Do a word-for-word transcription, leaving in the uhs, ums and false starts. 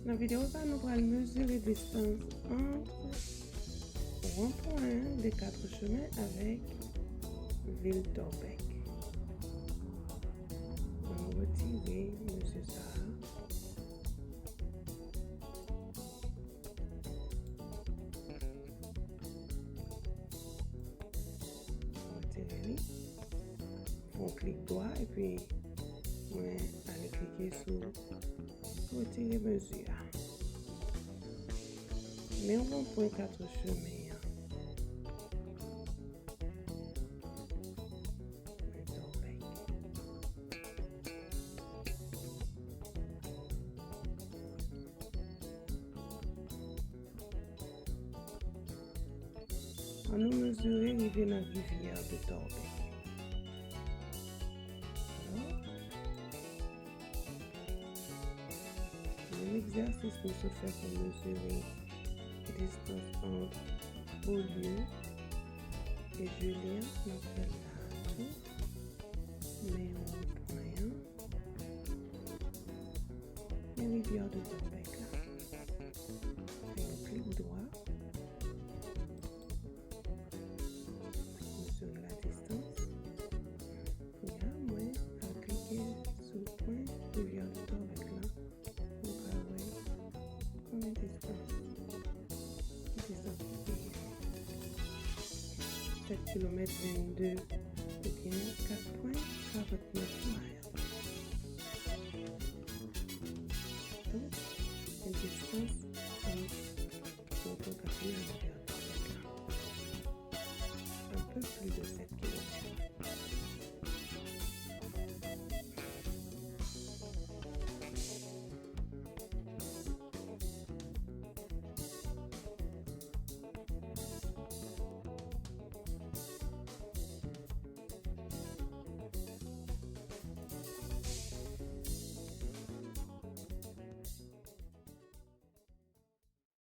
Nan videyo sa, nou pral mezire distans ant wonpwen de Katrechemen avèk vil Tòbèk. Ann retire mezi sa a. Retire li. Fè yon klik dwa epi mwen ale klike sou retire mezi a. Men wonpwen Katrechemen an. Men Tòbèk. Ann nou mezire rive nan rivyè de Tòbèk. Menm egzèsis nou sot fè pou mezire distans ant Beaulieu e Julien, n ap fè l la tou. Men wonpwen an. Men rivyè de Tòbèk la. Fè yon klik dwa. Mezire la distans. Kounye a, mwen al klike sou pwen rivyè de Tòbèk la. Mwen pral wè konbyen distans. Ki distans ki te ye? Sèt kilomèt vennde oubyen kat pwen karannèf mil. Donk, se distans